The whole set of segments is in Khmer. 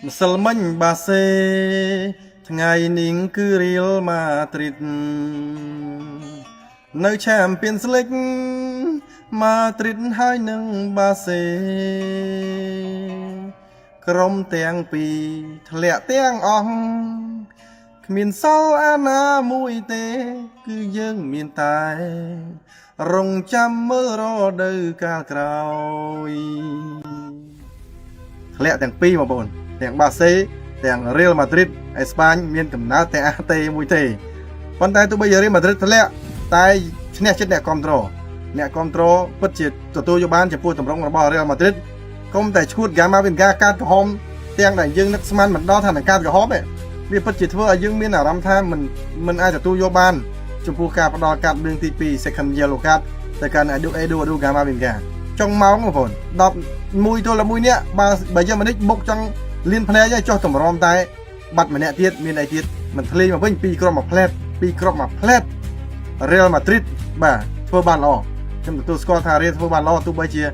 ម្សិលមិញបាសេ ថ្ងៃនេះគឺរៀលម៉ាឌ្រីតនៅ Champions League ម៉ាឌ្រីតហើយនឹងបាសេ ក្រុមទាំងពីរធ្លាក់ទាំងអស់គ្មានសល់អាណាមួយទេ គឺយើងមានតែ រងចាំមើលរដូវកាលក្រោយ ធ្លាក់ទាំងពីរបងប្អូនទាំងបាសេទាំងរៀលម៉ាឌ្រីតអេស្ប៉ាញមានកំណើតតែអាតេមួយទេប៉ុន្តែទោះបីជារៀលម៉ាឌ្រីតធ្លាក់តែឈ្នះចិត្តអ្នកគ្រប់គ្រងអ្នកគ្រប់គ្រងពិតជាទទួលយកបានចំពោះទម្រង់របស់រៀលម៉ាឌ្រីតកុំតែឈួតហ្គាម៉ាវិនកាកាតក្រហមទាំងដែលយើងនឹកស្មានមិនដល់ថានឹងកាតក្រហមទេវាពិតជាធ្វើឲ្យយើងមានអារម្មណ៍ថាមិនមិនអាចទទួលយកបានចំពោះការផ្ដល់កាតរឿងទី2 second yellow card ទៅកាន់អេឌូអេឌូអេឌូហ្គាម៉ាវិនកាចុងម៉ោងបងប្អូន11ទល់11នាក់បើបើយើងមិននេះបុកចង់លៀនភ្នែកហើយចុះតម្រាំតែបាត់ម្នាក់ទៀតមានអីទៀតមិនធ្លាយមកវិញពីរក្រុមមួយផ្លែតពីរក្រុមមួយផ្លែត Real Madrid បាទធ្វើបានល្អខ្ញុំទទួលស្គាល់ថា Real ធ្វើបានល្អទោះបីជា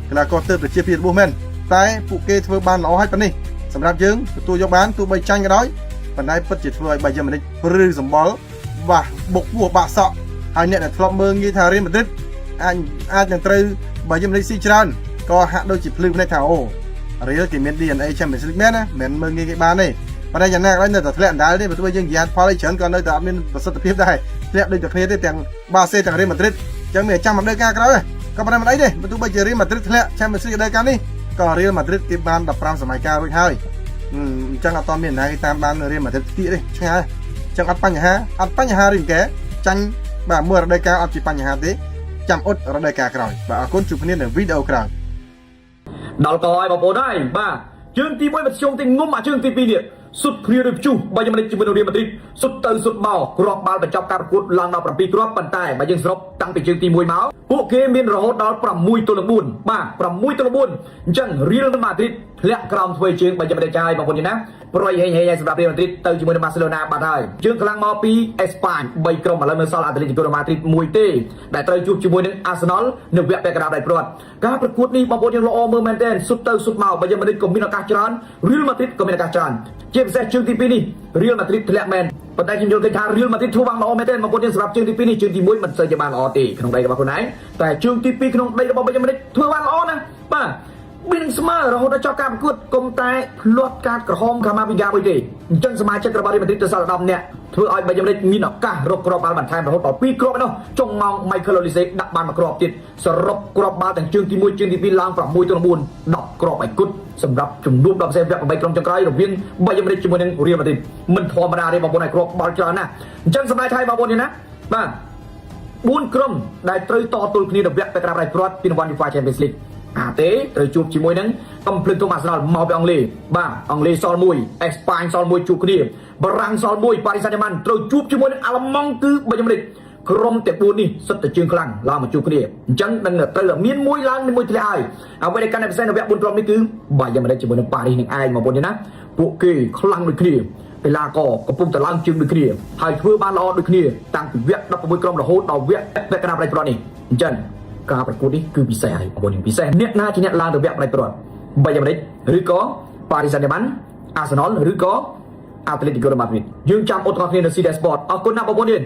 កីឡាករទើបទៅជាពីរបួសមែនតែពួកគេធ្វើបានល្អហើយប៉ុណ្នេះសម្រាប់យើងទទួលយកបានទោះបីចាញ់ក៏ដោយប៉ុន្តែពិតជាធ្វើឲ្យបាយម៉ានិចព្រឺសម្បុរបាសបុកពោះបាក់សក់ហើយអ្នកដែលធ្លាប់មើលងាយថា Real Madrid អាចអាចនឹងត្រូវបាយម៉ានិចស៊ីច្រើនក៏ហាក់ដូចជាភ្លឺភ្នែកថាអូ Real គេមាន DNA Champions League មែនណាមិនមែនមើលងាយគេបានទេប៉ុន្តែយ៉ាងណាក៏ដោយនៅតែធ្លាក់ដដែលទេបើទោះបីយើងនិយាយផលអីច្រើនក៏នៅតែអត់មានប្រសិទ្ធភាពដែរធ្លាក់ដូចតែគ្នាទេទាំងបាសេទាំងរៀលម៉ាឌ្រីតអញ្ចឹងមានចាំមកដល់ការក្រោយក៏ប៉ុន្តែមិនអីទេបើទោះបីជារៀលម៉ាឌ្រីតធ្លាក់ Champions League ដល់ការនេះក៏រៀលម៉ាឌ្រីតគេបាន15សម័យកាលរួចហើយអញ្ចឹងអត់តមានណាគេតាមបានរៀលម៉ាឌ្រីតគៀកទេឆ្ងាយអញ្ចឹងអត់បញ្ហាអត់បញ្ហារឿងកែចាញ់បាទមួយរដូវកាលអត់ជាបញ្ហាទេចាំអ៊ុតរដូវកាលក្រោយបាទអរគុណជួបគ្នានៅវីដេអូក្រោយ ដល់កហើយបងប្អូនហើយបាទជើងទី1មកជើងទីងុំអាជើងទី2នេះសុទ្ធគ្នាដូចព្យុះបើយ៉ាងនេះជាមួយនឹងរៀលម៉ាឌ្រីតសុទ្ធទៅសុទ្ធមកគ្រាប់បាល់បញ្ចប់ការប្រកួតឡើងដល់7គ្រាប់ប៉ុន្តែបើយើងសរុបតាំងពីជើងទី1មកពួកគេមានរហូតដល់6ទល់នឹង4បាទ6ទល់នឹង4អញ្ចឹងរៀលម៉ាឌ្រីតធ្លាក់ក្រោមធ្វើជើងបើយ៉ាងមិនចាយបងប្អូនណាប្រយហេងហេងសម្រាប់រៀលម៉ាឌ្រីតទៅជាមួយនឹងបាសេឡូណាបាត់ហើយជើងខ្លាំងមកពីអេស្ប៉ាញ3ក្រុមឥឡូវនៅសល់អាត្លេទីកូម៉ាឌ្រីតមួយទេដែលត្រូវជួបជាមួយនឹងអាសនលនៅវគ្គពាក់កណ្ដាលដៃព្រាត់ការប្រកួតនេះបងប្អូនយើងល្អមើលមែនទែនសុទ្ធទៅសុទ្ធមកបើយ៉ាងមិនក៏មានឱកាសច្រើនរៀលម៉ាឌ្រីតក៏មានឱកាសច្រើនជាពិសេសជើងទី2នេះរៀលម៉ាឌ្រីតធ្លាក់មែនប៉ុន្តែខ្ញុំយល់ឃើញថារៀលម៉ាឌ្រីតធ្វើបានល្អមែនទែនបងប្អូនយើងសម្រាប់ជើងទី2នេះជើងទី1មិនសូវជាបានល្អទេក្នុងដីរបស់ខ្លួនឯងតែជើងទី2ក្នុងដីរបស់បាយម៉ាឌ្រីតធ្វើបានល្អណាស់បាទបិនស្មើរហូតដល់ចប់ការប្រកួតកុំតែភ្លាត់កាតក្រហមកាម៉ាវីហ្គាមួយទេអញ្ចឹងសមាជិករបស់រៀលម៉ាឌ្រីតទៅសល់10នាក់ធ្វើឲ្យបាយម៉ាឌ្រីតមានឱកាសរកគ្រាប់បាល់បន្ថែមរហូតដល់2គ្រាប់ឯនោះចុងម៉ោង Michael Olise ដាក់បានមួយគ្រាប់ទៀតសរុបគ្រាប់បាល់ទាំងជើងទី1ជើងទី2ឡើង6ទល់9 10គ្រាប់ឲ្យគត់សម្រាប់ជំនួបដល់ផ្សេងវគ្គ8ក្រុមចុងក្រោយរវាងបាយម៉ាឌ្រីតជាមួយនឹងរៀលម៉ាឌ្រីតមិនធម្មតាទេបងប្អូនឲ្យគ្រាប់បាល់ច្រើនណាស់អញ្ចឹងសម្រាប់ថៃបងប្អូននេះណាបាទ4ក្រុមដែលត្រូវតទល់គ្នានៅវគ្គពាក់កណ្ដាលផ្ដាច់ព្រាត់ពីរង្វាន់ UEFA Champions League អាទេត្រូវជួបជាមួយនឹងកំភ្លឹងទុំអាសនលមកពីអង់គ្លេសបាទអង់គ្លេសសល់មួយអេស្ប៉ាញសល់មួយជួបគ្នាបារាំងសល់មួយប៉ារីសសានហ្សឺម៉ាន់ត្រូវជួបជាមួយនឹងអាល្លឺម៉ង់គឺបាយម៉ាឌ្រីតក្រុមទាំង4នេះសុទ្ធតែជើងខ្លាំងឡើងមកជួបគ្នាអញ្ចឹងនឹងត្រូវតែមានមួយឡើងមានមួយធ្លាក់ហើយអ្វីដែលកាន់តែពិសេសនៅវគ្គ4ក្រុមនេះគឺបាយម៉ាឌ្រីតជាមួយនឹងប៉ារីសនឹងឯងមកបងប្អូនណាពួកគេខ្លាំងដូចគ្នាកីឡាករកំពុងតែឡើងជើងដូចគ្នាហើយធ្វើបានល្អដូចគ្នាតាំងពីវគ្គ16ក្រុមរហូតដល់វគ្គពាក់កណ្ដាលផ្ដាច់ព្រាត់នេះអញ្ចឹងការប្រកួតនេះគឺពិសេសហើយបងប្អូនពិសេសអ្នកណាជាអ្នកឡើងទៅវគ្គផ្ដាច់ព្រាត់បាយម៉ាឌ្រីតឬក៏ប៉ារីសសានហ្សឺម៉ាន់អាសនលឬក៏អាត្លេទីកូម៉ាឌ្រីតយើងចាំអត់ទាំងគ្នានៅ CD Sport អរគុណណាស់បងប្អូនជួយ